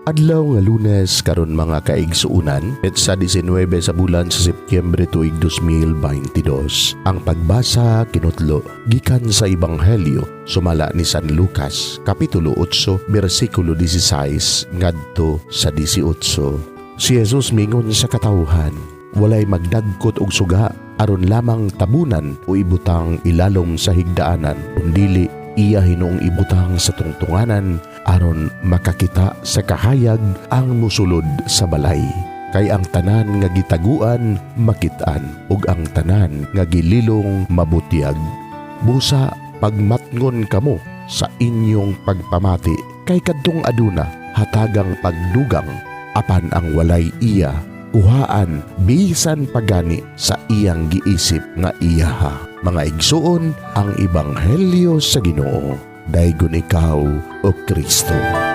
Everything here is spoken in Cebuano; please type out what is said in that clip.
Adlaw nga Lunes karon, mga kaigsuunan, petsa 19 sa bulan sa Setyembre, tuig 2022. Ang pagbasa kinutlo gikan sa Ebanghelyo sumala ni San Lucas, kapitulo 8, bersikulo 16 ngadto sa 18. Si Jesus mingon sa katawhan, "Walay magdagkot og suga aron lamang tabunan o ibutang ilalom sa higdaanan, kundili iya hinuong ibutang sa tungtunganan aron makakita sa kahayag ang musulod sa balay. Kay ang tanan nga gitaguan makit-an ug ang tanan nga gililong mabutyag. Busa pagmatngon kamo sa inyong pagpamati, kay kadtong aduna hatagang pagdugang, apan ang walay, iya kuhaan bisan pagani sa iyang giisip nga iyaha." Mga igsuon, ang ebanghelyo sa Ginoo. Daygon ikaw, o Kristo.